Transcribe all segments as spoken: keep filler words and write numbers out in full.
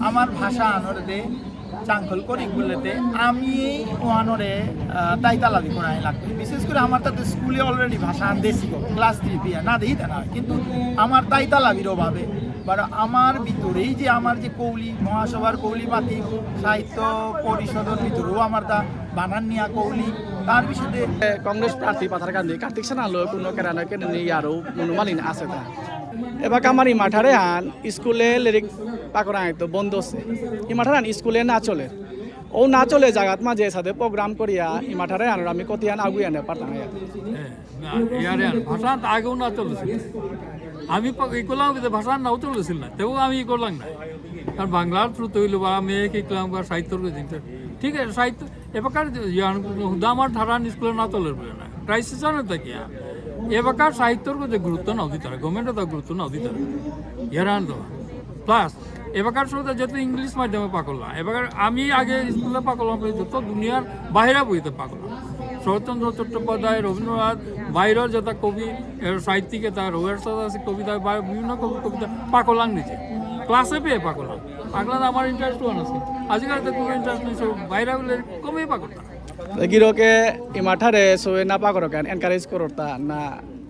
আমার ভাষা আনরে চাংখল করি বুলতে আমি ওয়ানরে, আহ, তাই তালাবি করাই লাগবে। বিশেষ করে আমার তাতে স্কুলে already ভাষা আন দেশি গো, ক্লাস থ্রি পিয়া না দেই তা না। কিন্তু আমার তাই তালাবির অভাবে, বারো আমার ভিতরেই যে আমার যে কৌলি, মহাসভার কৌলি মাতি সাহিত্য পরিষদর ভিতরেও আমার তা বানান নিয়া কৌলি, তার বিষয়ে কংগ্রেস প্রার্থী পাথারকান্দি কার্তিক সেনালো কোনো কেরানা কেন নেই আরো মনোমালিন আছে তা। এবার আমার ইমাঠারে আন স্কুলে লেরিক পাকরাই তো বন্ধ আছে। ইমাঠারে আন স্কুলে না চলে। ও না চলে জাগাত মাঝে সাথে প্রোগ্রাম করিয়া ইমাঠারে আন আমি কতিয়ান আগুয়ানে পারতাম ইয়া। এ, না, ইয়ারে আর ভাষা তো আগেও না চলেছিল। আমি প-, ই করলাম যে ভাষা নাও চলেছিল না, তেও আমি ই করলাম না। কারণ বাংলার থ্রুতে হইলো বা আমি এক ইকলাম বা সাহিত্যর গো জিনিস। ঠিক আছে, সাহিত্য, এবাকার ইয়ান হুদা আমার ধারান স্কুলে না চলের বলে না। ক্রাইসিস জানো তো কি? এবাকার সাহিত্যর গো যে গুরুত্ব নাও দিতারা, গভর্নমেন্ট তো গুরুত্ব নাও দিতারা। ইয়ারান তো। প্লাস, এবাকার সময় যেহেতু ইংলিশ মাধ্যমে পাকলাম, এবার আমি আগে স্কুলে পাকলাম, যত দুনিয়ার বাইরে বইতে পাকলাম। শরৎচন্দ্র চট্টোপাধ্যায়, রবীন্দ্রনাথ, বাইরের যত কবি, এর সাহিত্যিক, এটা রবীন্দ্রনাথ আছে কবিতা, বা বিভিন্ন কবি কবিতা পাকলাম নিজে। ক্লাসে পেয়ে পাকলাম। পাকলাম আমার ইন্টারেস্ট ওয়ান আছে। আজিকাল তো কোনো ইন্টারেস্ট নেই, সব বাইরে বলে কমই পাকলাম। গিরকে ইমাঠারে সবে না পাকরকান এনকারেজ করতা না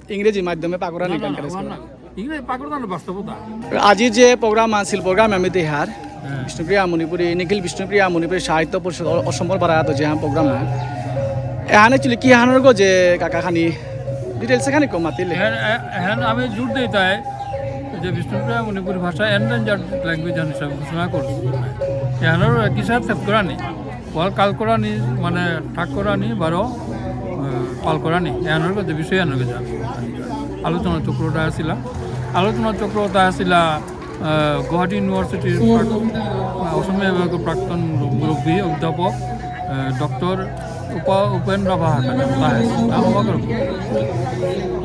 ইংরেজি মাধ্যমে পাকরানি না, না, না, এনকারেজ আমার করতা? না। ইংরেজি পাকরতা না বাস্তবতা। আজি যে প্রোগ্রাম আছিল, প্রোগ্রাম আমি দেহার, হ্যাঁ। বিষ্ণুপ্রিয়া মণিপুরী, নিখিল বিষ্ণুপ্রিয়া মণিপুরী সাহিত্য পরিষদ অ-, অসম্বল বারাত যে হান প্রোগ্রাম হান। এহান actually কি হানর গো যে কাকা খানি ডিটেইলস খানি কম মাতিলে। এহান, এ-, এহান আমি জোর দেই তাই যে বিষ্ণুপ্রিয়া মণিপুরী ভাষা এনডেঞ্জার্ড ল্যাঙ্গুয়েজ হিসাবে ঘোষণা করছে। এহানর কিসার সেভ করা নেই। ওয়াল কাল করানি, মানে, ঠাক করানি, বারো, আহ, পাল করানি। এহানর গো যে বিষয় এহানর গো যে আলোচনা চক্রটা আসিলা। আলোচনা চক্রটা আসিলা, আহ, গুয়াহাটি ইউনিভার্সিটির প্রাক-, আহ, অসমীয়া বিভাগর প্রাক্তন মুরব্বী অধ্যাপক, আহ, ডক্টর উপা-, উপেন্দ্র বাহাকা, তাই, নাম হবা করব।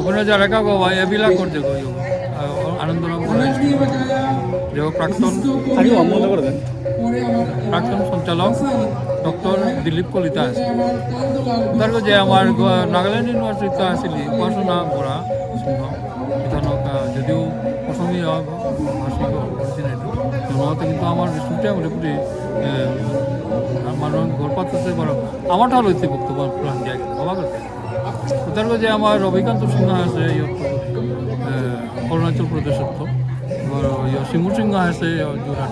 উপেন্দ্র যারা কা বাবা, এবিলা করতে গো, আহ, আনন্দরাম কলেজ, যে প্রাক্তন আগে বন্ধ করে দেন। প্রাক্তন সঞ্চালক ডক্টর দিলীপ কলিতা আছে। তার যে আমার গ-, নাগাল্যান্ড ইউনিভার্সিটিত আছিল উপাসনা বরা সিংহ, এখানে, আহ, যদিও অসমীয়া ভাষিক অরিজিনেট, জন্মতে কিন্তু আমার বিষ্ণুপ্রিয়া মণিপুরী, আহ, আমার গড়পাত আছে বড়, আমার ঠার হইতে বক্তব্য প্রাণ জায়গা, অবাক হচ্ছে। উত্তর যে আমার রবিকান্ত সিংহ আছে, ইয়ে, আহ, অরুণাচল প্রদেশত, আর ইয়ে, শিমু সিংহ আছে, ইয়ে, যোরহাট।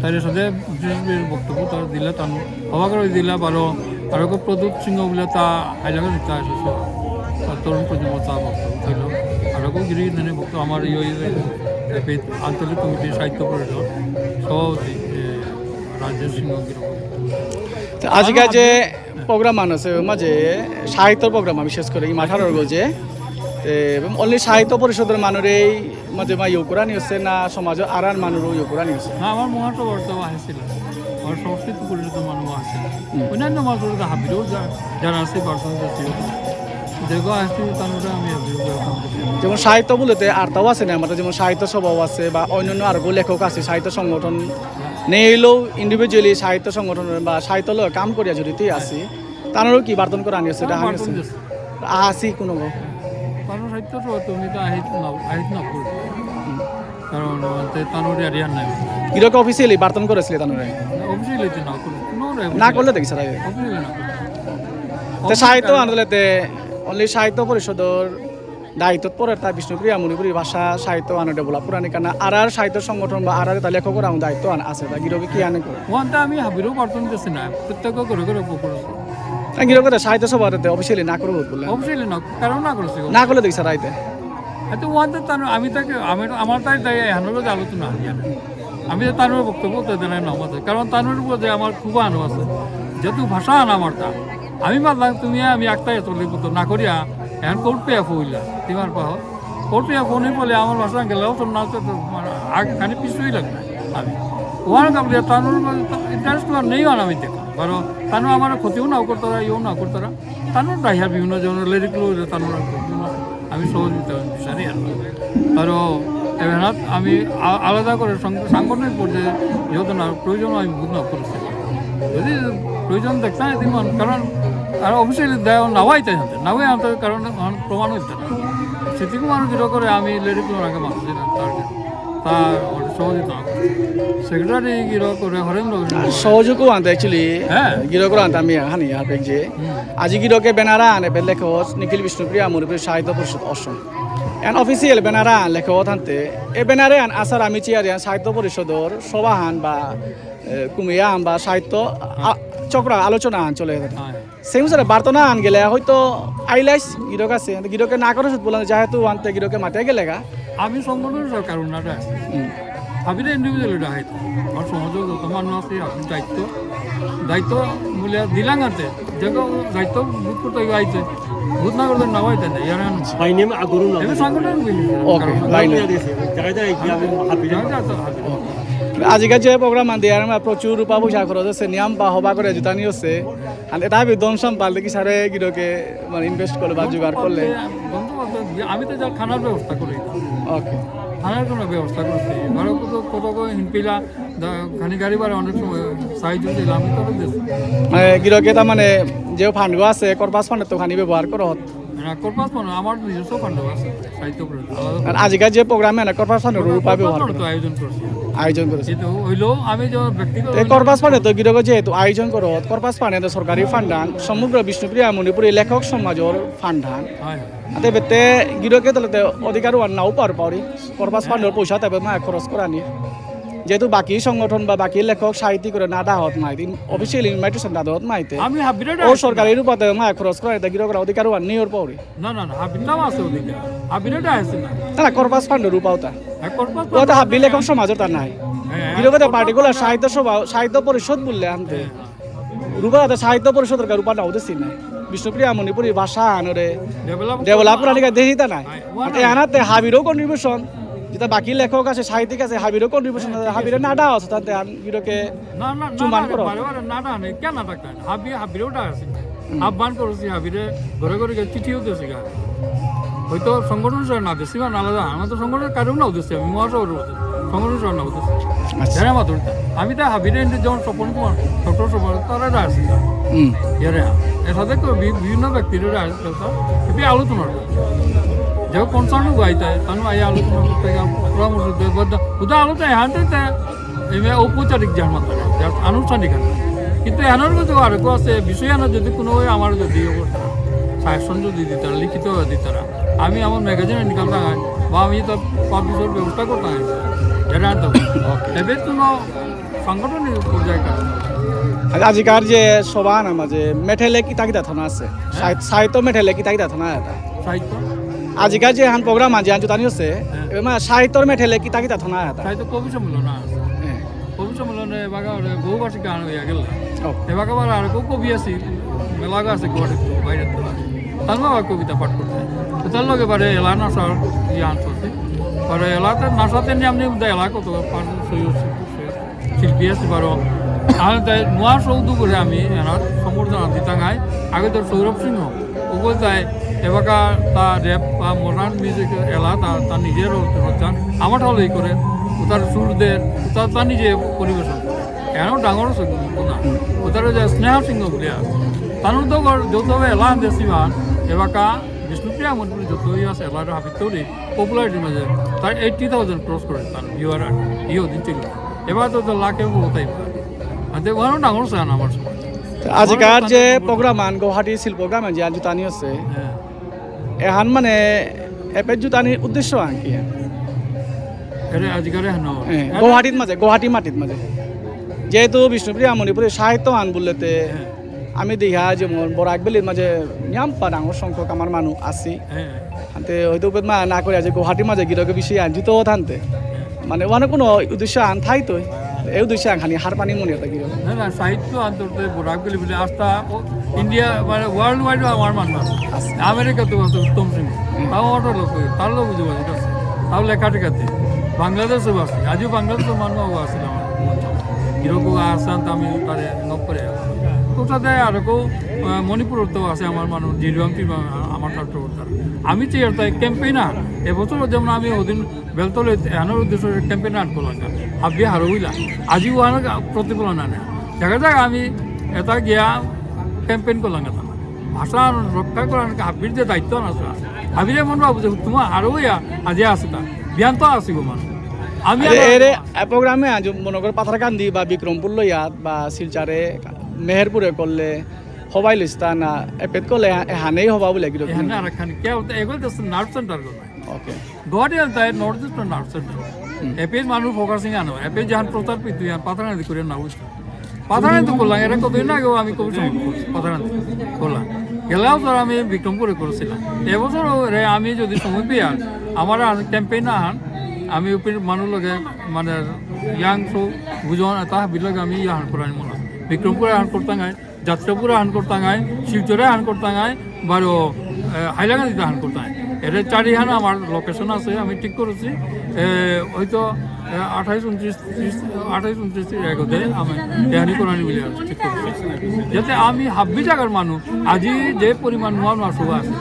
তার সাথে বিশেষ করে বক্তব্য তার দিলে, তার হবা করে দিলে, বারো, আর প্রদ্যুৎ সিংহ বলে তা হাইলাকান্দি তা আছে, সব। আর তরুণ প্রজন্ম তা বক্তব্য ছিল। আর গিরি ধনে বক্তব্য আমার ইয়ে, ইয়ে, এই আঞ্চলিক কমিটি সাহিত্য পরিষদ সভাপতি, এ, রাজেশ সিংহ গিরক। তো আজিকার যে প্রোগ্রাম আন আছে, মাঝে সাহিত্য প্রোগ্রাম আমি শেষ করি, ইমাঠারর গজে। তে, এবং only সাহিত্য পরিষদর মানুরেই মাঝে মা ইয়ে করানি হচ্ছে না, সমাজর আরার মানুরও ইয়ে করানি হচ্ছে? না, আমার মহাসভার তো আসছিল, আমার সংস্কৃতি পরিষদর মানুষ আসছিল। হুম। অন্যান্য মানুষের তো হাবিরও যা-, যারা আছে, পার্সোনাল আছে, দেখো আসছি, তার মধ্যে আমি হাবিরও welcome করি। যেমন সাহিত্য বলতে আরতাও আছে না, আমাদের যেমন সাহিত্য সভাও আছে বা অন্যান্য আরো লেখক আছে, সাহিত্য সংগঠন নেইলেও individually সাহিত্য সংগঠন বা সাহিত্য লগে কাম করিয়া জড়িত আছি। তানোরও কি বার্তন করে আনিয়েছে, এটা হ্যাঁ, আনিয়েছে? বার্তন দিয়েছে। আসি কোনো গো। কারণ সাহিত্য তো তুমি তো আহিত না, আহিত না করো। কারণ, আহ, তে তানোর area নাই। গিরকে officially বার্তন করেছিলে তানোরে? Officially তো না করো। কোনো না না করলে দেখি স্যার, আগে। Officially না করো। তে সাহিত্য আন্দোলনে তে only সাহিত্য পরিষদর দায়িত্বত পড়ে তা বিষ্ণুপ্রিয়া মণিপুরী ভাষা সাহিত্য আনো develop করানি কারণে আর আর সাহিত্য সংগঠন বা আর আর তা লেখকর আমার দায়িত্ব আন আছে, তা গিরকে কি আনে করে? ওয়ানটা আমি হাবিরও বার্তন দিয়েছি না, প্রত্যেক ঘরে ঘরে পকরেছি। না, গিরকে তো সাহিত্য সভাতে officially না করে বললে। Officially না, কারণ না করেছি। না করলে দেখি স্যার আইতে। এত ওয়ানটা তার আমি তাকে, আমি, আমার তাই তাই এহানোর যে আলোচনা হয় আর কি। আমি যে তার বক্তব্য তো দেনাই না আমাদের, কারণ তার উপরে যে আমার খুব আনো আছে, যেহেতু ভাষা আন আমার তা, আমি মাতলাম তুমি আমি একটাই চলে করতো না করিয়া, এখন কোর্ট পেয়ে ফুইলা, তোমার পাহ, কোর্ট পেয়ে ফোনে বলে আমার ভাষা গেলেও তো না তো, তো, মানে, আগ খানি পিছুই লাগবে আমি। ওয়ান কাপড় তার ইন্টারেস্ট তো আর নেই আর আমি দেখলাম, কারণ তার আমার ক্ষতিও নাও করতারা, ইয়েও নাও করতারা। তানুর দায়িত্ব বিভিন্ন জনের লেরিক লো যে তানুর আমি সহযোগিতা বিচারি আর কি। আর এবার আমি আ-, আলাদা করে সং-, সাংগঠনিক পর্যায়ে যেহেতু না প্রয়োজন আমি বুঝ না করেছি। যদি প্রয়োজন দেখতে হয় দিন, কারণ আর অফিসিয়ালি দেওয়া নাওয়াই তাই আনতে, নাওয়াই আনতে কারণ আমার প্রমাণ হইতে না। সেটিকে মানুষ দৃঢ় করে আমি লেরিক লো আগে মানতে না, তার, তার সহযোগিতা। সেক্রেটারি গিরকরে হরেন্দ্র গিরক। সহযোগ আনতে actually, হ্যাঁ। গিরকরে আনতে আমি হানি হারপেক যে, হুম। আজি গিরকে ব্যানার আনে বেলে খোঁজ নিখিল বিষ্ণুপ্রিয়া মণিপুরী সাহিত্য পরিষদ অসম। এন অফিসিয়াল ব্যানার আন লেখো থানতে, এ ব্যানারে আন আসার আমি চেয়ার আন সাহিত্য পরিষদর সভাহান বা, এ, কুমিয়া আন বা সাহিত্য আ-, হ্যাঁ। চক্র আলোচনা আন চলে থাকে। হ্যাঁ। সেই অনুসারে বার্তনা আন গেলে হয়তো আইলাইস গিরক আছে, গিরকে না করে বললাম যেহেতু আনতে গিরকে মাতে গেলেগা। আমি সংগঠন সরকার উন্নয়ন আছে। হুম। হাবিরে ইন্ডিভিজুয়াল এটা হয়তো। আমার সমাজে যত মানুষ আছে, আপনি দায়িত্ব, দায়িত্ব বলে দিলাম আনতে। দেখো, দায়িত্ব বুথ করতে আইতে। বুথ না করলে না হইতে না, ইয়ার আন। By name আগুরু না। এটা সংগঠন বলি। ওকে, কারণ by name। জায়গায় জায়গায় গিয়ে আমি হাবিরে জায়গায় জায়গায় তো হাবিরে। আজিকার যে প্রোগ্রাম আন দিয়ে আর প্রচুর রূপা পয়সা খরচ আছে, নিয়ম বা হবা করে জুতানি হচ্ছে। আর এটা আমি দম সাম পারলে কি সারে গিরকে মানে ইনভেস্ট করলে বা জোগাড় করলে? বন্ধু বলতে আমি তো যা খানার ব্যবস্থা করি। ওকে। খানার কোনো ব্যবস্থা করছি। ধরো কত, কত করে হিনপিলা, দা-, খানি গাড়ি ভাড়া অনেক সময় সাহায্য দিলে আমি করে দিচ্ছি। মানে গিরকে তার মানে যে ফান্ড আছে, কর্পাস ফান্ড তো খানি ব্যবহার করো হত। না, কর্পাস ফান্ড আমার নিজস্ব ফান্ড আছে, সাহিত্য পরিষদ, আলাদা আর আজিকার যে প্রোগ্রামে না কর্পাস ফান্ড কর্পাস রূপা ব্যবহার ফান্ড করো। তো আয়োজন করছি। আয়োজন করেছে। কিন্তু হইলেও আমি যে ব্যক্তিগত এই কর্পাস ফান্ডে তো গিরকে যেহেতু আয়োজন করো, কর্পাস ফান্ডে তো সরকারি ফান্ড আন, সমগ্র বিষ্ণুপ্রিয়া মণিপুরী লেখক সমাজর ফান্ড আন। হয়, হয়। আতে বেতে গিরকে তলে তে অধিকার ওয়ান নাও পার পাওরি। কর্পাস ফান্ডর পয়সা তেবে মা খরচ করানি। যেহেতু বাকি সংগঠন বা বাকি লেখক সাহিত্যিক করে না দাহত মাই দিন, অফিসিয়াল ইনভাইটেশন না দাহত মাইতে। আমি হাবিরে ও ডাকছি। সরকারি রূপতে মা খরচ করানি তে গিরকরা অধিকার ওয়ান নিয়র পাওরি। না, না, না, হাবির নাম আছে অধিকার। হাবিরে ডাকছি না। না, না, কর্পাস ফান্ডর রূপাও তা। হ্যাঁ, কর্পাস ও তো ফান্ড হাবি আছে। লেখক সমাজর তা নাই। হ্যাঁ, হ্যাঁ, গিরকে তো কর্পাস পার্টিকুলার ফান্ড সাহিত্য সভা, সাহিত্য পরিষদ বললে আনতে। হ্যাঁ, হ্যাঁ। রূপা তো সাহিত্য পরিষদর কার রূপা নাও দেসি নাই। বিষ্ণুপ্রিয়া মণিপুরী ভাষা আনরে ডেভেলপ ডেভেলপ করা নিকা দেহিতা নাই। নাই, ওয়া আর নাই। এহানাতে হাবিরও কন্ট্রিবিউশন, যেটা বাকি লেখক আছে, সাহিত্যিক আছে, হাবিরও কন্ট্রিবিউশন আছে, হাবিরে নাডা আছে, তাতে আন গিরকে না, না, না, চুমান না, করো। বারে বারে নাডা নেই, কেন নাডা কেন? হাবি, হাবিরেও ডাকছি। হুম। আহ্বান করেছি হাবিরে, ঘরে ঘরে গিয়ে চিঠিও দিয়েছি গা। হয়তো সংগঠন হিসেবে না দিয়েছি বা না আলাদা, আমার তো সংগঠনের কারণ নাও দিয়েছি, আমি মহাসভার মধ্যে সংগঠন হিসেবে নাও দিয়েছি। আচ্ছা। যারা মাতুরিতা, আমি তো হাবিরে এনে যেমন স্বপন কুমার, ডক্টর স্বপন, তারা ডাকছি গা। হুম। ইয়ারে, এর সাথে তো বি-, বিভিন্ন ব্যক্তিরা ডাকছে, এটি আলোচনা করছে। যে কনসার্ন গাইতে, তানু আই আলোচনা করতে গিয়ে পরামর্শ দিয়ে, বলতে, উদা আলোচনা এহানতে এমনি ঔপচারিক যার মাধ্যমে, যার আনুষ্ঠানিক আর কি। কিন্তু এনার মধ্যে আরেকও আছে, বিষয় আনা যদি কোনো ওই আমার যদি ইয়ে করতারা, সাজেশন যদি দিতারা, লিখিত দিতারা, আমি আমার ম্যাগাজিন নিকালতাম, বা আমি তো পাবলিশর ব্যবস্থা করতাম, যেটা আনতাম। ওকে। এবার কোনো সাংগঠনিক পর্যায়ে কাজ। আচ্ছা, আজিকার যে সভা না মাঝে মেঠেলে কিতা কিতা থানা আছে? হ্যাঁ। সাহিত্য, সাহিত্য মেঠেলে কিতা কিতা থানা এটা? সাহিত্য? আজিকার যে হান প্রোগ্রাম আছে, আনজু তানি হচ্ছে, হ্যাঁ। এবার মানে সাহিত্যর মেঠেলে কিতা কিতা থানা এটা? সাহিত্য কবি সম্মেলন আছে। হ্যাঁ। কবি সম্মেলনে এবাকা ওরে বহুভাষিক গান হইয়া গেল। ও। এবাকা আবার আর কেউ কবি আছি, মেলাগা আছে গুয়াহাটিত, বাইরে তো আছে। তার বাবা কবিতা পাঠ করতে। তো তার লগে বারে এলা নাচার ইয়ে আনতে। বারে এলাতে নাচাতে নিয়ে আপনি এলা কত পাঁচ, ছয়, ছয়, শিল্পী আছে বারো। আর তাই নোয়া সৌদু করে আমি এনার সম্বর্ধনা দিতাঙাই। আগে তো সৌরভ সিংহ, ও বলতে এবাকা তা র‍্যাপ বা মডার্ন মিউজিক এলা তা, তা নিজের রচনা। আমার ঠালো এই করে, ও তার সুর দের, ও তার, তার নিজে পরিবেশন করে। এনাও ডাঙর আছে না। ও তার যে স্নেহা সিংহ বলে আছে। তানুর তো ঘর যৌথভাবে এলা দেশি মান, এবাকা বিষ্ণুপ্রিয়া মণিপুরী যত ইয়ে আছে, এবার হাবিত তৈরি, পপুলারিটির মাঝে তার এইটটি থাউজেন্ড ক্রস করে তার ভিউয়ার আর ইয়ে দিন চলে। এবার তো, তো লাখে ও তাই। আর দেখো, আরো ডাঙর আছে আমার সময়। তো আজিকার যে প্রোগ্রাম আন গুয়াহাটি শিল্পগ্রামে যে আনজু তানি আছে, হ্যাঁ। এহান মানে এপে জুতানির উদ্দেশ্য আন কি? এরে আজিকার এহান। হ্যাঁ, এরে গুয়াহাটির মাঝে, গুয়াহাটি মাটির মাঝে। যেহেতু বিষ্ণুপ্রিয়া মণিপুরী সাহিত্য আন বললেতে, হ্যাঁ। আমি দেহা যেমন বরাক ভ্যালির মাঝে নিয়াম পা ডাঙর সংখ্যক আমার মানুষ আছি। হ্যাঁ। আনতে হয়তো উপেত মা না করে আছে গুয়াহাটির মাঝে গিরকে বেশি আনজিত থানতে। হ্যাঁ। মানে ওখানে কোনো উদ্দেশ্য আন থাইতো। এই উদ্দেশ্য আন খানি হার পানি মনে হতো গিরক। না, না, সাহিত্য আন্তর্জাতিক বরাক ভ্যালি বলে আস্থা ও ইন্ডিয়া মানে ওয়ার্ল্ড ওয়াইড আমার মানুষ আছে। আছে। আমেরিকাত আছে উত্তম সিংহ। হুম। তাও আমার লোক, তার লোক বুঝে পারে, ঠিক আছে? তাও লেখা ঠিক আছে। বাংলাদেশেও আছে। আজিও বাংলাদেশের মানুষ আছে আমার মঞ্চ। গিরক আসাম, আমি তারে নক করে। তো তাতে আর কেউ, আহ, মণিপুরত তো আছে আমার মানুষ, জিরবাম টিরবাম আমার ছাত্র। আমি চেয়ার তাই ক্যাম্পেইনার। এবছর যেমন আমি ওদিন বেলতলে এহানর উদ্দেশ্যে ক্যাম্পেইনার করলাম। হাবি হারৌইলা। আজিও অনেক প্রতিফলন আনে। জায়গা জায়গা আমি এটা গিয়া ক্যাম্পেইন করলাম এটা। ভাষা রক্ষা করার হাবির যে দায়িত্ব আছে, হাবিরে মন বাবু যে তোমার আরো ইয়া আজি আছে তা, বিয়ান তো আছে গো মানুষ। আমি আরে, আরো এরে, এ, program এ আজ মনে কর পাথারকান্দি বা বিক্রমপুর লইয়া বা শিলচরে, মেহেরপুরে করলে, হবাই লিস্তা না, এপেত করলে এহা-, এহানেই হবা বলে কি রকম? এহানে আর একখান, কে বলতে, এগুলো তো nerve center গুলো। Okay। গুয়াহাটি হলতাই North East nerve center। হুম। এপেত মানুষ focusing আনো, এপেত যেহান প্রচার পিতু, যেহান পাথারকান্দি করে না বুঝতো। পাথারকান্দি তো করলাম, এরা কতদিন আগেও আমি কবি সম্মেলন করছি, পাথারকান্দি করলাম। গেলাও তো আমি বিক্রমপুরে করেছিলাম। এবছর রে আমি যদি সময় পেয়ে আর আমার আর campaign না হন, আমি উপরে মানুষ লগে মানে young সব বুঝন, তা বিলগে আমি ইয়াহান করানি মনে হয়। বিক্রমপুরে আহান করতাম আই, যাত্রাপুরে আহান করতাম আই, শিলচরে আহান করতাম আই, বারো, এ, হাইলাকান্দিতে আহান করতাম আই। এর চারিহান আমার location আছে, আমি ঠিক করেছি। এ, হয়তো, এ, আঠাইশ, ঊনত্রিশ, ত্রিশ, আঠাইশ, ঊনত্রিশ এগোতে আমি এহানি করানি বলে ঠিক করেছি। যাতে আমি হাব্বি জায়গার মানুষ, আজি যে পরিমাণ নোয়া নোয়া সভা আছে,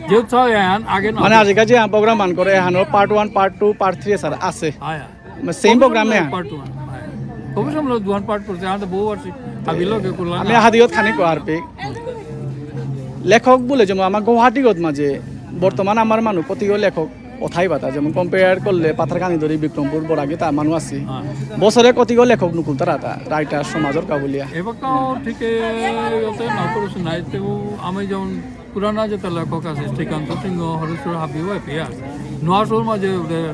যে উৎসাহ এহান আগে না মানে আছে। আজিকালি যে program মান করে, এহানো part one, part two, part three sir আছে। হ্যাঁ, হ্যাঁ। মানে same program এ। Part one। কবি সম্মেলন দুহান part করছে, আমাদের বহু আছে। আমি লগে করলাম। আমি হাদিয়ত খানি কো আর পে। লেখক বলে যেমন আমার গুয়াহাটিগত মাঝে বর্তমান আমার মানুষ কতিগো লেখক অথাই বাতা, যেমন compare করলে পাথারকান্দি ধরি বিক্রমপুর বরাকে তা মানুষ আছি। হ্যাঁ। বছরে কতিগো লেখক নুকুল তারা তা, writer সমাজর কাবুলিয়া। এবাকাও ঠিক এতে না করছে নাই, তেও আমি যেমন পুরানা যেতা লেখক আছে, শ্রীকান্ত সিংহ, হরেশ্বর হাবি, ওয়াই পি আর। নোয়া সৌর মাঝে ওদের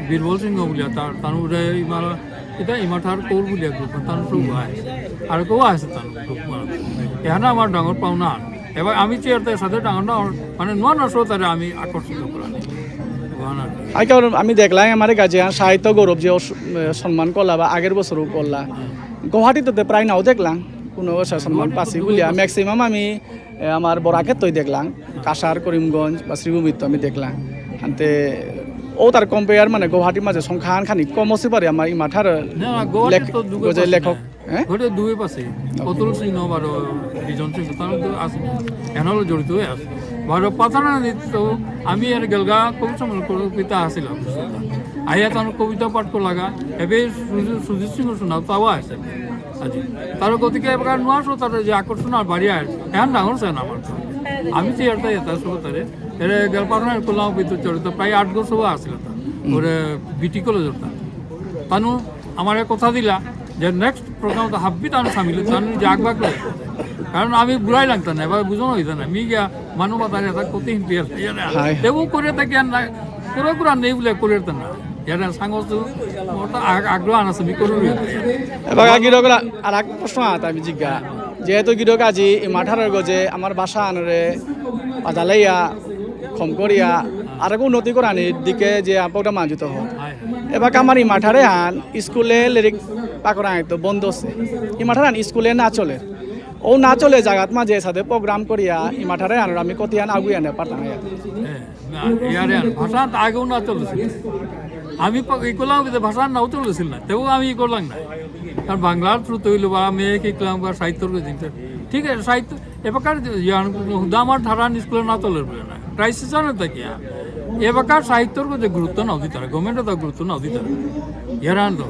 বীরবল সিংহ বুলিয়া, তার, তার ওদের ইমার, এটা ইমাঠার কৌর বুলিয়া group, তার সব আছে। আর কেউ আছে তার group মানে। এখানে আমার ডাঙর পাওনা। এবার আমি চেয়ারতে সাথে ডাঙর ডাঙর, মানে নোয়া নোয়া শ্রোতারে আমি আকর্ষিত করানি। ওহান আর কি। আজকাল আমি দেখলাম আমার কাছে সাহিত্য গৌরব যে অস-, সম্মান করলা বা আগের বছরও করলা। গুয়াহাটিতে তো প্রায় নাও দেখলাম। কোনো বছর সম্মান গুয়াহাটিত পাসি তো বুলিয়া, দুই বছর। Maximum আমি এ, আমার বরাকেত্তই দেখলাম, কাছাড়, করিমগঞ্জ বা শ্রীভূমিত্ত আমি দেখলাম। আনতে ও তার compare মানে গুয়াহাটির মাঝে সংখ্যা আনখানি কম হতে পারে আমার ইমাঠার না, না, গুয়াহাটির লেখ-, তো দুগো গজে পাসি লেখক, না। হ্যাঁ? গুয়াহাটির দুই পাসি। Okay। অতুল সিংহ বারো বিজন সিংহ, তার তো আছে। এনারও জড়িত হয়ে আছে। বারো পাথারকান্দিত তো আমি এর গেলগা কবি সম্মেলন করে কবিতা আসিল। আইয়া তার কবিতা পাঠ করলাগা, এবে সুজি-, সুজিত সিংহ শোনা, তাও আছে। আজি। তার গতিকে এবার নোয়া শ্রোতার যে আকর্ষণ আর বাড়িয়া, এখন ডাঙর চায় না আমার। আমি তো এটা, এটা শ্রোতারে, এর গেল পাঠানো করলাম বিদ্যুৎ চরিত্র, প্রায় আট বছর আসিল তা। হুম। ওরে বিটি কলেজ ওটা। তানু আমার কথা দিলা যে next program তো হাব্বি তানু সামিল, তানু যে আগবাগ করে। কারণ আমি বুড়াই লাগতাম না, এবার বুঝানো হইতো না। মি গিয়া মানু বাতারে এটা কঠিন পেয়ে আছে, ইয়ে না। হায়। তেও করে তাকে আর না, করে করে নেই বলে করে তো না। ইয়ারা সাংস তো মোর তো আগ-, আগ্রহ আন আছে, মি করুরি। এবার আগে রকরা আর এক প্রশ্ন আছে আমি জিজ্ঞা। যেহেতু গিরক আজি ইমাঠারর গজে আমার ভাষা আনরে পাজালাইয়া, খম করিয়া, আর এক উন্নতি করানির দিকে যে আপকটা মানজিত হোক। হয়, হয়। এবার আমার ইমাঠারে আন স্কুলে লিরিক পাকরানি তো বন্ধ আছে। ইমাঠার আন স্কুলে না চলে। ও না চলে জাগাত মাঝে সাথে program করিয়া ইমাঠারে আনর আমি কতিয়ান আগুয়ানে পারতাম। হ্যাঁ। না, ইয়ারে আর ভাষা তো আগেও না চলেছিল। আমি প-, ই করলাম যে ভাষা নাও চলেছিল না, তেও আমি ই করলাম না। কারণ বাংলার through তে হইলো বা আমি এক ইকলাম বা সাহিত্যর গো জিনিস। ঠিক আছে, সাহিত্য, এবাকার ইয়ান হুদা আমার ঠারান স্কুলে না চলে বলে না। Crisis আনে তা কি, হ্যাঁ? এবাকার সাহিত্যর গো যে গুরুত্ব নাও দিতারা, government এ তা গুরুত্ব নাও দিতারা। ইয়ারান তো।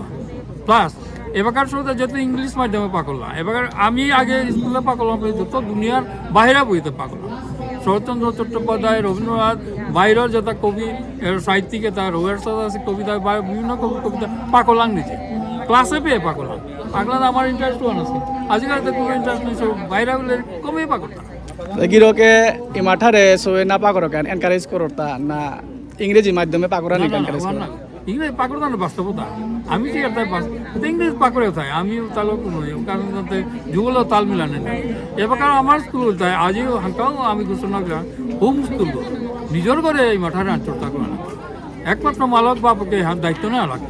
Plus, এবাকার শ্রোতা যেহেতু ইংলিশ মাধ্যমে পাকরলা, এবাকার আমি আগে স্কুলে পাকরলাম, যত দুনিয়ার বাইরে বইতে পাকরলাম। শরৎচন্দ্র চট্টোপাধ্যায়, রবীন্দ্রনাথ, বাইরের যেটা কবি, এর সাহিত্যিক, এটা রবীন্দ্রনাথ আছে কবিতা, বা বিভিন্ন কবি কবিতা পাকরলাম নিজে। ক্লাসে পেয়ে পাকরলাম। পাকরলাম আমার interest ওহান আছে। আজিকাল তো কোনো interest নেই, সব বাইরে বলে কমই পাকরতাম। গিরকে ইমাঠারে সবে না পাকরকান encourage করতা না ইংরেজি মাধ্যমে পাকরানি না, না, না, encourage ওহান করতা? না। ইংরেজি পাকরতা না বাস্তবতা। আমি যে এটা বাস-, এটা ইংরেজি পাকরে তাই, আমি তাহলে কোনো ইয়ে, কারণ তাতে যুগল তাল মিলানে না। এবার আমার স্কুল তাই, আজও হালকাও আমি ঘোষণা করা, home school গো। নিজের ঘরে ইমাঠারে আন চর্চা করা না। একমাত্র মালক বাপকে হাত দায়িত্ব নেওয়া লাগে।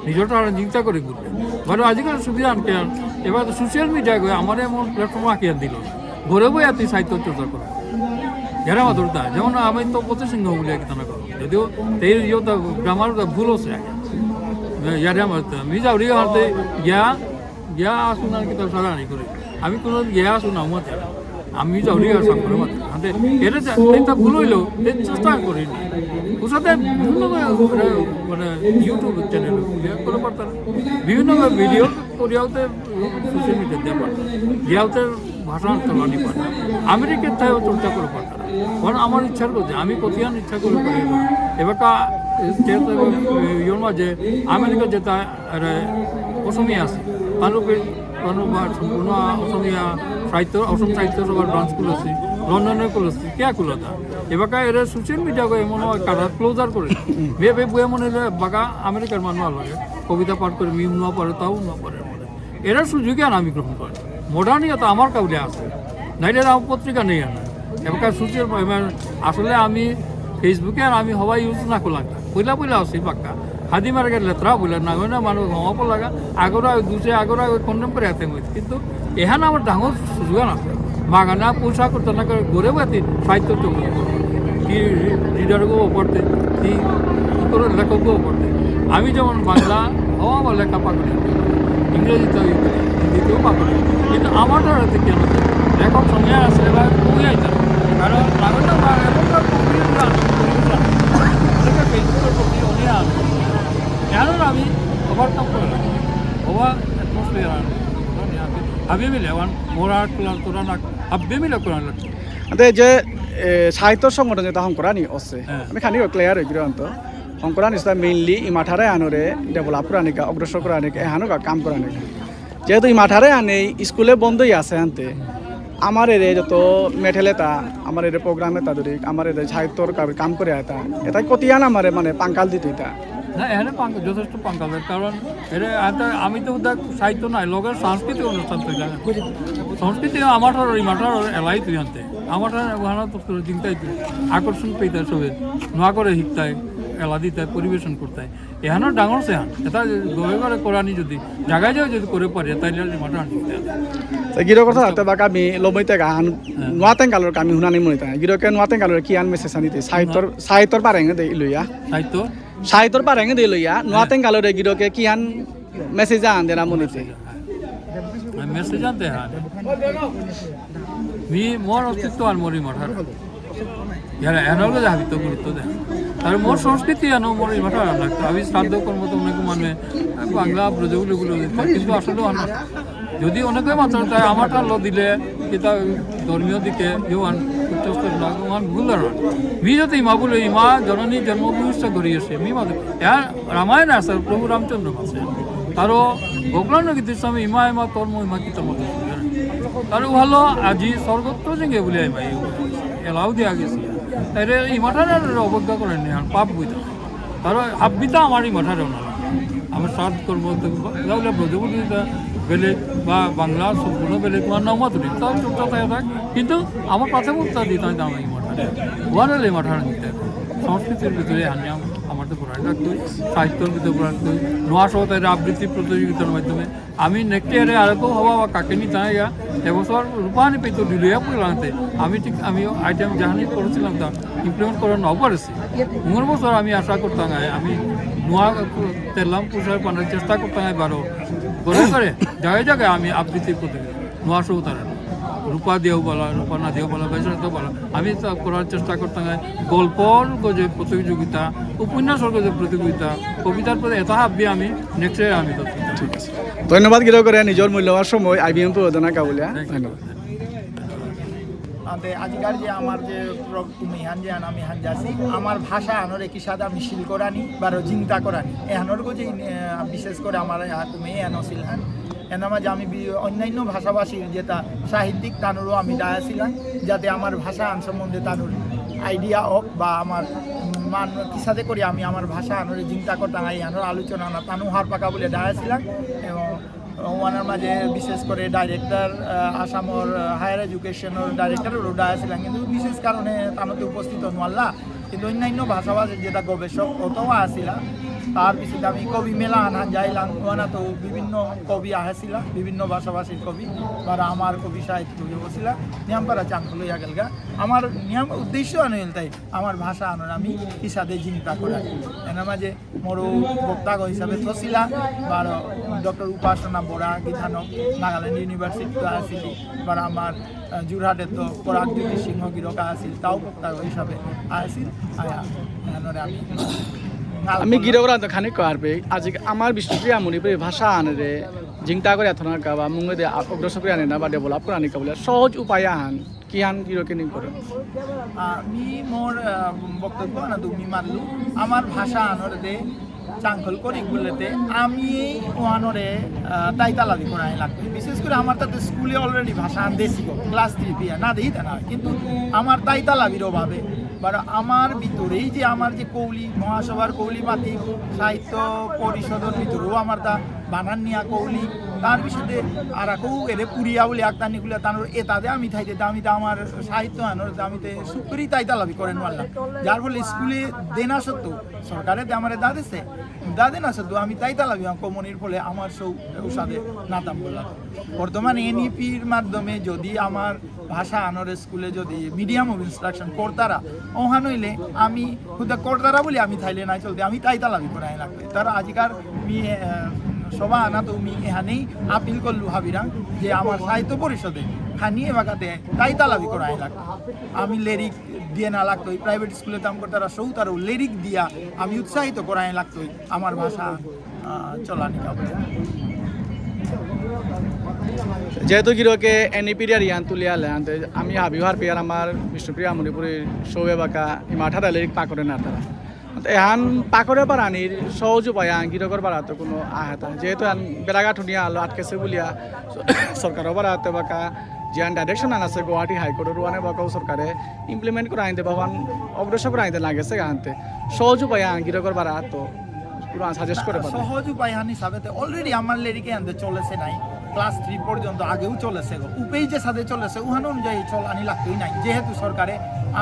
নিজের তারা চিন্তা করে ঘুরবে। বারো আজিকাল সুবিধা আনকে আন, এবার তো social media গো, আমার এমন platform আঁকিয়ে দিল। ঘরে বই আর তুই সাহিত্য চর্চা করো। যারা মাতুরতা, যেমন আমি তো প্রতি সিংহ বলে এক তানা করো। যদিও তেই ইয়ে তো grammar তো ভুল আছে। ইয়ারে আমার তো, মি যাওরি হাতে গিয়া, গিয়া আসুন আর কি তো সারা নেই করে। আমি কোনো গিয়া আসুন আমার যারা। আমি যাওরি আর সাম করে মাত্র। হাতে, এটা যা, এটা ভুল হইলো, এর চেষ্টা করি। ওর সাথে বিভিন্ন ভাবে ওরা, মানে, YouTube channel করে পারতাম। বিভিন্ন ভাবে video করিয়াও তো social media দিয়ে পারতাম। দিয়াও তো ভাষা চলানি পারে। আমেরিকার ঠাইও চর্চা করে পারতারা। কারণ আমার ইচ্ছার কথা, আমি কতিয়ান ইচ্ছা করে পারি না। এবাকা যেহেতু ইয়োর মাঝে আমেরিকা যেতা, আরে, অসমীয়া আছে, তানুকে, তানু বা সম্পূর্ণ অসমীয়া সাহিত্য, অসম সাহিত্য সভার ব্রাঞ্চ খুলেছি, লন্ডনে খুলেছি, কে খুলতা? এবাকা এরা সোশ্যাল মিডিয়া করে এমন হয় কারা ক্লোজার করে। বে বে বুয়ে মনে হলে বাকা আমেরিকার মানুষ আলো, কবিতা পাঠ করে, মিম নোয়া পারে, তাও নোয়া পারে। এরা সুযোগে আর আমি গ্রহণ করি। মডার্নিয়া তো আমার কাউলে আছে, নাইলে আমার পত্রিকা নেই আর। এবাকা সোশ্যাল, মানে, আসলে আমি Facebook-এ আর আমি হবাই ইউজ না করলাম। পয়লা পয়লা আছে পাক্কা। হাদি মারে গেলে লেত্রা বলে না, ওই না মানুষ হওয়া পড় লাগা। আগরা দুসে আগরা ওই কন্ডম করে আতে হইছে। কিন্তু এহান আমার ডাঙর সুযোগ আছে। মাগানা পয়সা করতে না করে ঘরে বাতি সাহিত্য তো কি রিডারগো পড়তে, কি কি করে লেখকগো পড়তে। আমি যেমন বাংলা হওয়া বা লেখা পাকড়ি, ইংরেজিতেও ইংরেজি, হিন্দিতেও পাকড়ি। কিন্তু আমার ধরতে কেন লেখক সঙ্গে আসলে বা কমে আইতাম। কারণ কারণটা বা এখনকার কমিউনিটি আছে, কমিউনিটি আছে। ওদেরকে Facebook-এর প্রতি অনীহা আছে। কেন আমি ওভারকাম করে রাখি? ওভার অ্যাটমসফিয়ার আর হাবি মিলে ওয়ান মোরা ক্লাস তোরা না হাবি মিলে করার লাগবে। আতে যে, এ, সাহিত্য সংগঠন যেতা হঙকরানি আছে, হ্যাঁ। আমি খানি ক্লিয়ার হই গিরন্ত। হঙকরানি সেতা মেইনলি ইমাঠারে আনরে ডেভেলপ করানিকা, অগ্রসর করানিকা, এহানকা কাম করানিকা। যেহেতু ইমাঠারে আনে স্কুলে বন্ধই আছে আনতে, আমার এরে যত মেঠেল এতা, আমার এরে প্রোগ্রাম এতা ধরি, আমার এরে সাহিত্যর কা-, কাম করে এতা, এতা কতিয়ান আমারে মানে পাঙ্কাল দিতে এতা। না, এখানে পাঙ্ক-, যথেষ্ট পাঙ্কাল, কারণ এরে আনতে আমি তো উদ্ধার সাহিত্য নাই, লগের সাংস্কৃতিক অনুষ্ঠান তৈরি হয়। সংস্কৃতি আমার আর ইমাঠার এলাই তুই আনতে। আমার আর ওখানে তো তোর চিন্তাই তুই। আকর্ষণ পেয়ে সবে নোয়া করে শিখতাই, এলা দিতাই, পরিবেশন করতাই। এহানো ডাঙর সে হান। এটা ঘরে ঘরে করানি যদি, জায়গায় জায়গায় যদি করে পারে, তাইলে আর ইমাঠার আনতে। তো গিরো কথা হাতে বাকা আমি লমইতে গান হ্যাঁ। নোয়া তেঙ্গালোর কামি হুনানি মইতা। গিরোকে নোয়া তেঙ্গালোর কি আন মেসেজ আনিতে? সাহিত্যর, সাহিত্যর পারেঙ্গে দে ইলুয়া। সাহিত্য? সাহিত্যর পারেঙ্গে দে ইলুয়া। নোয়া হ্যাঁ। তেঙ্গালোরে গিরোকে কি আন মেসেজ আন দেনা মনিতে? হ্যাঁ। মেসেজ আনতে হ্যাঁ। মি মোর অস্তিত্ব আর মোর ইমাঠার। ইয়ারা এনর গজে হাবিত গুরুত্ব দেয়। আর মোর সংস্কৃতি এনো মোর ইমাঠার লাগতো। আমি শ্রাদ্ধ কর্ম তো অনেক মানে বাংলা ব্রজগুলো গুলো দিতে। কিন্তু আসলে অনেক যদি অনেকে মাত্র তাই আমার ঠারলো দিলে এটা ধর্মীয় দিকে যেমন উচ্চস্তর না, ওমান ভুল ধারণা। মি যদি ইমা বলে, ইমা জননী জন্মভূমিষ্ঠ ঘুরিয়েছে, মি মাত্র। এর রামায়ণ আছে, প্রভু রামচন্দ্র আছে। তারও গোকুলানন্দ গীতিস্বামী ইমা ইমা তোর মহিমা কি তোর মতো শুনবে না। তারও ভালো আজি স্বর্গত্র জেগে বলে ইমা এই এলাও দিয়া গেছি। তাই রে ইমাঠারে অবজ্ঞা করেন নি, আর পাপ বুঝতে। কারণ হাব্বিতা আমার ইমাঠারে না। আমার সাত কর্ম তো, তাহলে ব্রজবুদ্ধিতা বেলেগ বা বাংলা সম্পূর্ণ বেলেগ তোমার নাম মাতুরি। তাও চুপচাপ থাকে থাক। কিন্তু আমার প্রাথমিকতা দিতে হয় আমার ইমাঠারে। ওয়ারেলে ইমাঠারে নিতে। সংস্কৃতির ভিতরে হানিয়াম আমার তো পড়াই লাগতোই, সাহিত্যর ভিতরে পড়াই লাগতোই। নোয়া সহ তাই আবৃত্তি প্রতিযোগিতার মাধ্যমে আমি নেক্সট ইয়ারে আরো হবা বা কাকে নি তাই গা, এবছর রূপানি পেতো দিলুয়া পুরাতে। আমি ঠিক, আমি আইটেম জাহানি করেছিলাম তা ইমপ্লিমেন্ট করা নাও পারেছি। পনেরো বছর আমি আশা করতাম, আই, আমি নোয়া তেলাম পুষার পানার চেষ্টা করতাম, আই বারো করে করে জায়গায় জায়গায় আমি আবৃত্তি করতে নোয়া সৌতারা। রূপা দিয়েও বলা, রূপা না দিয়েও বলা, বেসরত বলা। আমি তো করার চেষ্টা করতাম, আই গল্পর যে প্রতিযোগিতা, উপন্যাসর যে প্রতিযোগিতা, কবিতার প্রতি এটা হাবি আমি নেক্সট ইয়ার আমি করতাম। ঠিক আছে। ধন্যবাদ গিরকরে নিজর মূল্যবান সময় আইবিএম প্রযোজনা কাবুলিয়া। ধন্যবাদ। আতে আজিকার যে আমার যে প্র-, কুমিহান যে আন-, আমি হান যাচ্ছি, আমার ভাষা আনরে কিসাদে আমি শিল করানি, বারো চিন্তা করানি। এহানর গো যে, এ, বিশেষ করে আমার, আ, কুমি এহান আছিল হান। এনার মাঝে আমি বি-, অন্যান্য ভাষাভাষীর যেটা সাহিত্যিক তানুরও আমি ডায়াছিলাম, যাতে আমার ভাষা আন সম্বন্ধে তানুর আইডিয়া হোক বা আমার, উম, মান কিসাদে করে আমি আমার ভাষা আনরে চিন্তা করতাম, এই আনর আলোচনা না তানু হার পাকা বলে ডায়াছিলাম। এবং ওনার মাঝে বিশেষ করে ডাইরেক্টর, আহ, আসামর, আহ, হায়ার এডুকেশনর ডাইরেক্টর ওরা আছিলাম, কিন্তু বিশেষ কারণে তানোতে উপস্থিত হন আল্লাহ। কিন্তু অন্যান্য ভাষাভাষী যেটা গবেষক অত আসিলা, তার পিছনে আমি কবি মেলা আনা যাইলাম, ওনা তো বিভিন্ন কবি আহেছিলা, বিভিন্ন ভাষাভাষীর কবি, বা আমার কবি সাহিত্য কবি বসিলা, নিয়াম পারা চাংখলো ইয়াগেলগা। আমার নিয়াম উদ্দেশ্য আনে তাই আমার ভাষা আনর আমি কিসাদে চিন্তা করার। এনার মাঝে মোর বক্তা হিসাবে থসিলা, বারো ডক্টর উপাসনা বরা গিথানক নাগাল্যান্ড ইউনিভার্সিটিত আসিলি, বারো আমার, আহ, যোরহাটে তো পরাগজ্যোতি সিংহ গিরকা আসিল, তাও বক্তা হিসাবে আসিল। আয়া, এহানরে আমি আমি গিরকরাং তো খানি কয়ার পে, আজি আমার বিষ্ণুপ্রিয়া মণিপুরী ভাষা আনরে চিন্তা করে এথনার কা বা মুঙেদে আ-, অগ্রসর করে আনে না বা ডেভেলপ করে আনে কা বুলে সহজ উপায় আহান, কিহান গিরকে নি করে? আহ, মি মোর, আহ, বক্তব্য আনা তুমি মারলু। আমার ভাষা আনরে দে চাংখল করি বুলেতে আমি ওহানরে, আহ, তাই তালাবি করাই লাগবে। বিশেষ করে আমার তাতে স্কুলে already ভাষা আন দেসি গো, ক্লাস থ্রি পি না দেই তা না। কিন্তু আমার তাই তালাবির অভাবে, বারো আমার ভিতরেই যে আমার যে কৌলি, মহাসভার কৌলি মাতি সাহিত্য পরিষদর ভিতরেও আমার তা বানান নিয়া কৌলি, তার পিছনে আর আকু এরে পুরিয়া বলে আক্তানি গুলা তানোর এতাদে আমি থাইতে, আমি তো আমার সাহিত্য আনোর, আমি তো সুপুরি তাই তালাবি করে নোয়াল্লাম। যার ফলে স্কুলে দেনা সত্ত্বেও, সরকারে দে আমারে দা দিছে, দা দেনা সত্ত্বেও আমি তাই তালাবি আমার কমনির ফলে আমার সৌ উসাদে নাতাম বললাম। বর্তমানে এনইপির মাধ্যমে যদি আমার ভাষা আনোর স্কুলে যদি মিডিয়াম অফ ইনস্ট্রাকশন করতারা, ওহান হইলে আমি হুদা করতারা বলে আমি থাইলে নাই চলতে, আমি তাই তালাবি করাই লাগবে। তার আজিকার মি, আহ, সভা আনা তো মি এহানেই আপিল করলু হাবিরাং যে আমার সাহিত্য পরিষদে খানি এবাকাতে তাই তালাবি করাই লাগবে। আমি লেরিক দিয়ে না লাগতো, এই প্রাইভেট স্কুলে কাম করতারা সৌ তারও লেরিক দিয়া আমি উৎসাহিত করাই লাগতো আমার ভাষা, আহ, চলানি কাপড়ে। যেহেতু গিরকে এনইপির ইয়ারিয়ান তুলিয়া আলে আনতে আমি হাবিও হারপিয়ার আমার বিষ্ণুপ্রিয়া মণিপুরী সৌবে বাকা ইমাঠারা লেরিক পাকরে না তারা। এহান পাকরে পারানির সহজ উপায় আন গিরকর বাড়াতে কোনো আহাতা। যেহেতু আন বেড়াঘাট হুনিয়া আলো আটকেছে বুলিয়া সরকারও বাড়াতে বাকা যে আন ডাইরেকশন আন আছে গুয়াহাটি হাইকোর্টর ওয়ানে বাকাও সরকারে ইমপ্লিমেন্ট করে আনতে বাবান অগ্রসর করে আনতে না গেছে আনতে। সহজ উপায় আন গিরকর বাড়াতে পুরা সাজেস্ট করে পারে। সহজ উপায় হান হিসাবে তে already আমার লেরিকে আনতে চলেছে নাই, ক্লাস থ্রি পর্যন্ত আগেও চলেছে গো। উপেই যে সাথে চলেছে, উহান অনুযায়ী চলানি লাগতেই নাই। যেহেতু সরকারে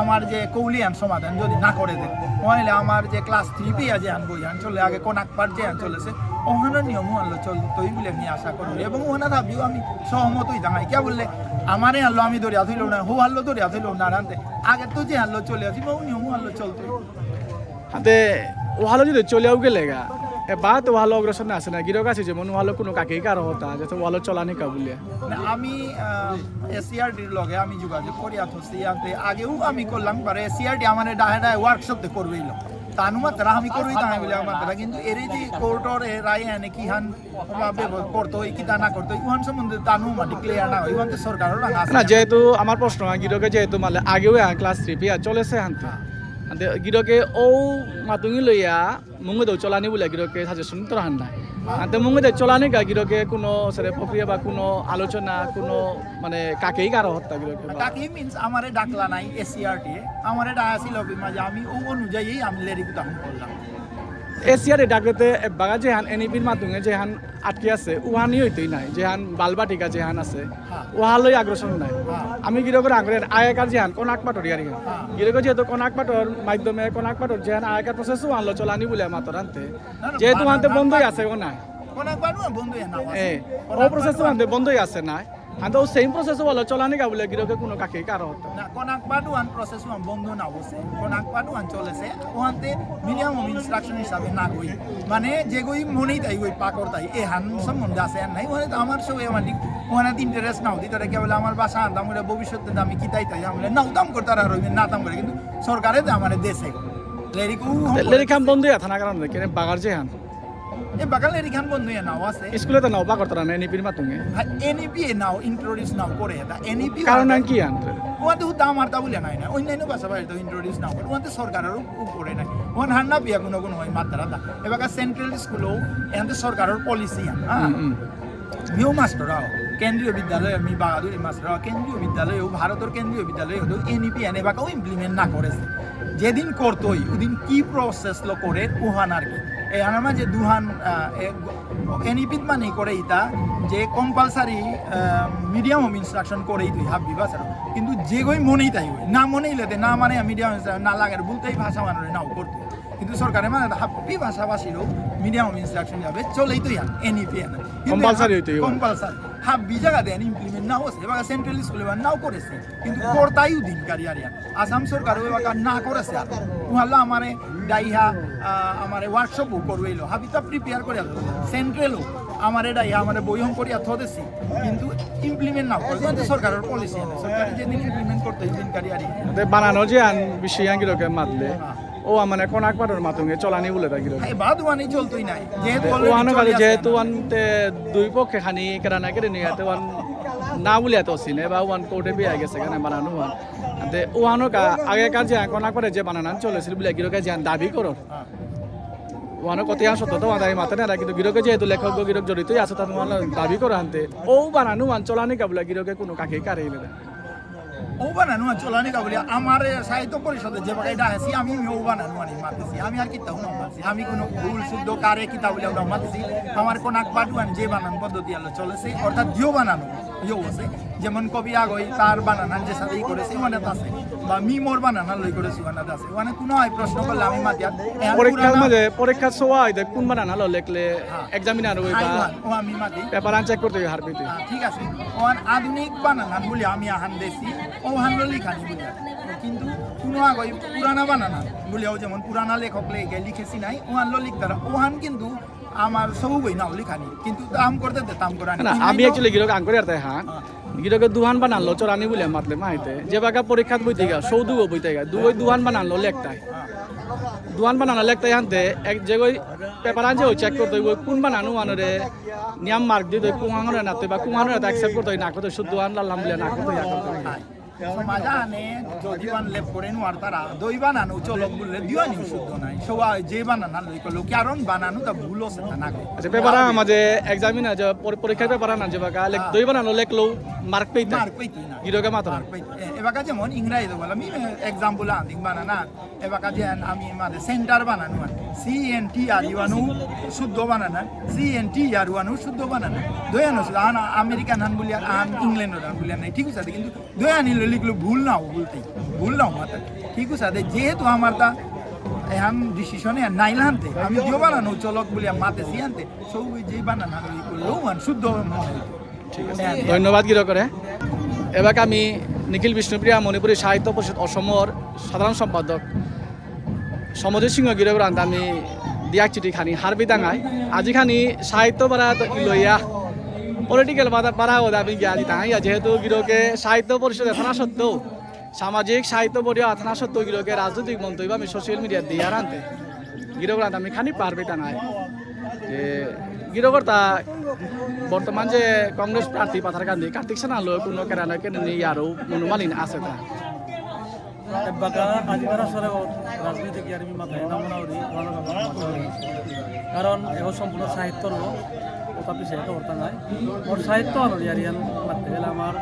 আমার যে কৌলিয়ান সমাধান যদি না করে দেয়, তাহলে আমার যে ক্লাস থ্রি পি যে আনবো, ইয়ান চলে আগে কোন আকবার যে আন চলেছে, ওহানো নিয়ম আনলো চলতই বলে আমি আশা করি। এবং ওহানা দাবিও আমি সহমতই জানাই। কে বললে, আমারে আনলো আমি দরিয়া থইল না, হো আনলো দরিয়া থইল না, রানতে আগে তো যে আনলো চলে আসি, বহু নিয়ম আনলো চলতই। হাতে ওহালো যদি চলিয়াও গেলেগা, এ বাত ওহালো অগ্রসর না আছে না, গিরক আছে যেমন ওহালো কোনো কাকেই কারো হতা, যাতে ওহালো চলানি কা বুলিয়া। না, আমি, আহ, এসসিইআরটির লগে আমি যোগাযোগ করি আথসি, আনতে আগেও আমি করলাম, পারে এসসিইআরটি আমার ডাহে ডাহে ওয়ার্কশপ তে করবেইল। তানু মাত্রা আমি করবেই তাই বলে আমার কথা, কিন্তু এর এই যে কোর্টর এ রায় আনে কি হান বা ব্যব-, করতো, এই কিতা না করতো, ইউহান সম্বন্ধে তানু মাটি ক্লিয়ার না হয়, ইউহান তো সরকারও রাঙা আছে। না, যেহেতু আমার প্রশ্ন, আ, গিরকে যেহেতু মালে আগেও আ, ক্লাস থ্রি পি আ, চলেছে হানতে। হানতে গিরকে ও মাতুঙি লইয়া মুঙে দৌ চলানি বুলে গিরকে সাজেশন তো হান নাই। হানতে মুঙে দে চলানি গা গিরকে কোনো সেরে প্রক্রিয়া বা কোনো আলোচনা, কোনো মানে কাকেই কারো হত্যা গিরকে বা কাকেই মিন্স আমারে ডাকলা নাই এসসিইআরটি, আমারে ডাকা ছিল মাঝে আমি ও অনুযায়ী আমি লেরিক উদাহরণ করলাম। এসসিইআরটি ডাকলেতে এবাগা যেহান এনইপির মাধ্যমে যেহান আটকে আছে, উহানি হইতেই নাই, যেহান বালবাটিকা যেহান আছে, হ্যাঁ। উহালই আগ্রসর নাই। হ্যাঁ। আমি গিরকর আগ্রহ আগেকার যেহান কোনাক পাটর ইয়ারি হান। হ্যাঁ। গিরকর যেহেতু কোনাক পাটর মাধ্যমে কোনাক পাটর যেহান আগেকার প্রসেস উহানলো চলানি বুলে মাতর আনতে। না, না, যেহেতু বানা-, আনতে বন্ধই বানা-, আছে ও নাই। কোনাক পাটর বন্ধই না, এ, কোনাক ও প্রসেস পাটর আনতে বন্ধই আছে নাই। আনতে ও সেম প্রসেস ওয়ালো চলানি গা বুলে গিরকে কোনো কাকে কারো হতো। না, কোনাক পাটু আন প্রসেস ওয়ান বন্ধ না হচ্ছে, কোনাক পাটু আন চলেছে, ওহানতে মিডিয়াম অফ ইনস্ট্রাকশন হিসাবে না গই। মানে, যে গই মনেই তাই গই পাকর তাই, এ হান সম্বন্ধে আছে আর নাই, ওখানে তো আমার সব এ মানে, ওখানে তো ইন্টারেস্ট না হতি, তারা কেবল আমার বাসা আনতাম করে ভবিষ্যতে আমি কি তাই তাই, আমরা নাও দাম করতে আর রইবে, না দাম করে, কিন্তু সরকারে তো আমার দেশে গো। লেরিক উ লেরিক হান বন্ধ হয়ে থানা কারণ কেন বাগার যে হান। এ বাগালে এরিখান বন্ধু এ নাও আছে। স্কুলে তো নাও বা করতারা না, এনইপির মাতুঙে। হ্যাঁ, এনইপি এ নাও, ইন্ট্রোডিউস নাও করে এটা। এনইপি কারণ ওয়ান কি আনতে? ওয়াতে হুদা আমার তা বলে নাই না। অন্যান্য ভাষা বাইরে তো ইন্ট্রোডিউস নাও করে। ওয়াতে সরকারের উপ-, উপরে নাই। ওয়ান হান্না বিয়া কোনো কোনো হয় মাত্রা দা। এবাকা সেন্ট্রাল স্কুলও এখানে সরকারের পলিসি আন, হ্যাঁ? হুম, হুম। মিও মাস্টার আও। কেন্দ্রীয় বিদ্যালয়, আমি বাহাদুরি মাস্টার আও। কেন্দ্রীয় বিদ্যালয়, ও ভারতের কেন্দ্রীয় বিদ্যালয় হতো এনইপি এনে এবাকাও ইমপ্লিমেন্ট না করেছে। যেদিন করতোই, ওদিন কি প্রসেস লো করে, ওহান আর কি। এহানার মাঝে দুহান, আহ, এ, এনইপিত মানে করে ইতা যে কম্পালসারি, আহ, মিডিয়াম অফ ইনস্ট্রাকশন করে ইতই হাব্বি ভাষার। কিন্তু যেগই মনেই তাই হয়, না মনেই লেতে, না মানে মিডিয়াম না লাগে, বলতেই ভাষা মানে নাও করতে। কিন্তু সরকারে মানে হাব্বি ভাষাভাষীরও মিডিয়াম অফ ইনস্ট্রাকশন যাবে, চলেই তো ইয়ান, এনইপি এন। কিন্তু কম্পালসারি হইতে হবে। কম্পালসারি। হাব্বি জায়গা দেন ইমপ্লিমেন্ট না হচ্ছে, এবার সেন্ট্রাল স্কুলে এবার নাও করেছে। কিন্তু করতাইও দিন কারিয়ারিয়া। আসাম সরকারও এবার না করেছে আর। উহালো আমারে ডাইহা, আহ, আমারে ওয়ার্কশপও করবেইলো। হাবিতা প্রিপেয়ার করে আসলো। সেন্ট্রালও আমারে ডাইহা, আমারে বই হম করিয়া থদেছি। কিন্তু ইমপ্লিমেন্ট না করে। কিন্তু সরকারের পলিসি আছে। সরকারে যেদিন ইমপ্লিমেন্ট করতে, ওই দিন কারিয়ারি। তে বানানো যে আন বিষয় আন গিরকে মাতলে। হ্যাঁ। ও মানে কোনাক পাটর মাতুঙে চলানি বুলে তা গিরক। হ্যাঁ, বাদ ওয়ানি চলতই নাই। যেহেতু already ওয়ানো চলি কাজে আছে যেহেতু না। ওয়ানতে দুই পক্ষে খানি কেরানা কেরে নিয়ে তে ওয়ান না বুলিয়া তো সিনে বা ওয়ান কোর্টে বিয়া গেছে কেন বানানো ওয়ান। তে ওয়ানো কা আগেকার যে কোনাক পাটে যে বানানান চলেছিল বুলে গিরকে যে দাবি করো। হ্যাঁ। ওয়ানো কত ইয়ান সত্য তো ওয়ান দাবি মাতে না কিন্তু গিরকে যেহেতু লেখক গো গিরক জড়িতই আছে তার ওয়ান দাবি করো আনতে। ও বানানো ওয়ান চলানি কা বুলে গিরকে কোনো কাকে কারে ইলে না। ও বানানো আর চলানি কা বুলিয়া আমার সাহিত্য পরিষদে যে বাগাইটা আছি আমি ও বানানো আনি মাতেছি। আমি আর কিতাও না মাতেছি। আমি কোনো ভুল শুদ্ধ কারে কিতা বুলিয়া না মাতেছি। আমার কোনাক পাটুয়ান যে বানান পদ্ধতি আলো চলেছে, অর্থাৎ দিও বানানো, দিও আছে। যেমন কবি আগই তার বানানান যে সাথেই করেছে, ওখানে আছে। বা মি মোর বানানান লই করেছি, ওখানে আছে। ওখানে কোনো আই প্রশ্ন করলে আমি মাতিয়ার। এখন পরীক্ষার পুরানা মাঝে, পরীক্ষার সময় দে কোন বানান আলো লেখলে হ্যাঁ। Examiner ওই বা হাই ওয়ান, ও আমি মাতি। Paper আন check করতে হবে হারপিতে। হ্যাঁ, ঠিক আছে। ওখান আধুনিক বানানান বলে আমি আহান দেছি, ও হান লিখানি বলে। কিন্তু কোনো আগই পুরানা বানানান বলে, ও যেমন পুরানা লেখক লেগে লিখেছি নাই, ওহান লিখতারা, ওহান কিন্তু আমার সৌগই নাও লিখানি, কিন্তু দাম করতে দে, দাম করানি। না, আমি actually গিরক আঙ্করি আর তাই হ্যাঁ। হ্যাঁ। গিরকে দুহান বানানলো চরানি বুলে মাতলে মাইতে। যে বাকা পরীক্ষাত বইতে গা, সৌদুগো বইতে গা। দুই দুহান বানানলো লেখতাই। হ্যাঁ। দুহান বানানলো লেখতাই হানতে, এক যেগই paper আন যে ওই check করতে ওই কোন বানানো আনরে নিয়াম mark দিতে কোন আঙরে নাতে বা কোন আঙরে accept করতে না করতে শুদ্ধ আন লাল্লাম বুলে না করতে ইয়া করতে। হ্যাঁ। সমাজে আনে যদি বান লেপ করে নোয়ার তারা, দুই বানানো চলক বললে দিওয়ানি শুদ্ধ নাই। সবাই যে বানানা লই করলো, কারণ বানানো তা ভুল আছে তা না করে। আচ্ছা, paper আ মাঝে examiner যে পর-, পরীক্ষার paper আনা যে বাকা, লেখ-, হ্যাঁ। দুই বানানো লেখলো, mark পেইতে। Mark পেইতে না। গিরকে মাত্র। Mark পেইতে। এ, এবাকা যেমন ইংরাজি তো বললাম, আমি, এ, example আন দিক বানানা। এবাকা যে আন-, আমি মাঝে center বানানো আন। C N T R U আনু শুদ্ধ বানানা। C N T R U আনু শুদ্ধ বানানা। দুই আনু শুদ্ধ, আন American আন বলি আর আন England আন বলি আর নাই। ঠিক আছে, কিন্তু দুই আনিলে লিখলো ভুল নাও বলতেই, ভুল নাও মাতা। ঠিক আছে, দে যেহেতু আমার তা এহান decision এ নাইল হানতে, আমি দিও বানানো চলক বলিয়া মাতে সিয়ানতে, সৌ যে বানান হান লিখলো ওহান শুদ্ধ মনে হইতো। ঠিক আছে। হ্যাঁ। ধন্যবাদ গিরকরে। এবাকা আমি নিখিল বিষ্ণুপ্রিয়া মণিপুরী সাহিত্য পরিষদ অসমর সাধারণ সম্পাদক সমজিৎ সিংহ গিরকরান্ত আমি দিয়াক চিঠি খানি হারবি দাঙাই। আজি খানি সাহিত্য বারা তো ইলইয়া political বারা, বারা ওদা আমি গিয়া আজি দাঙাই। যেহেতু গিরকে সাহিত্য পরিষদে থানা সত্ত্বেও, সামাজিক সাহিত্য বডিয়া থানা সত্ত্বেও গিরকে রাজনৈতিক মন্তব্য আমি social media দিয়া রানতে। গিরকরান্ত আমি খানি পারবি দাঙাই। যে গিরকর তা বর্তমান যে কংগ্রেস প্রার্থী পাথারকান্দি কার্তিক সেনালো কোনো কেরানা কেনে নেই আরো মনোমালিন আছে তা। এবাকা আজিকার আসরে রাজনীতি কি আর আমি মাথায় না মনে করি, মনে করি। কারণ এখন সম্পূর্ণ সাহিত্যর কথা পিছিয়ে একটা বার্তা নাই। ওর সাহিত্য আর ইয়ারিয়ান মারতে গেলে আমার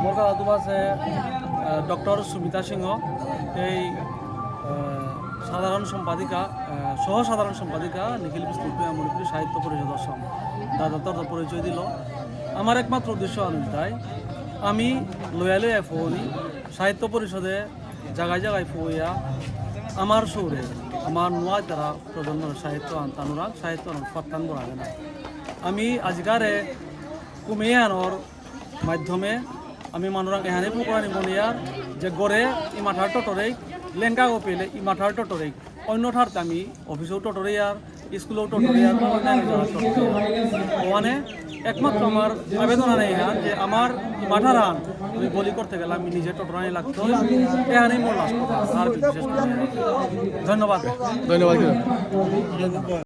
মোর কথা তো আছে, আহ, ডক্টর সুমিতা সিংহ, এই, আহ, সাধারণ সম্পাদিকা, আহ, সহ সাধারণ সম্পাদিকা নিখিল বিষ্ণুপ্রিয়া মণিপুরী সাহিত্য পরিষদ অসম। দাদা তোর পরিচয় দিল। আমার একমাত্র উদ্দেশ্য আনন্দ তাই আমি লয়ালে ফোনি সাহিত্য পরিষদে জায়গায় জায়গায় ফুয়া আমার সুরে, আমার নোয়া তারা প্রজন্মর সাহিত্য আন তানুরাং, সাহিত্য আন ফত্তান বড়াবে না। আমি আজিকারে কুমিয়ানোর মাধ্যমে আমি মানুরাং এহানে পুকুরানি মনিয়ার যে গড়ে ইমাঠার টটরেই, লেঙ্গা গো পেলে ইমাঠার টটরেই, অন্য ঠারতে আমি অফিসেও টটরেই আর স্কুলেও টটরেই আর অন্যান্য জায়গায় টটরেই আর। ওখানে একমাত্র আমার আবেদন আনে এহান যে আমার ইমাঠার আন আমি বলি করতে গেলে আমি নিজে টটরানি লাগতো। এহানেই মোর লাস্ট কথা, আর বিশেষ কথা নেই। ধন্যবাদ। ধন্যবাদ।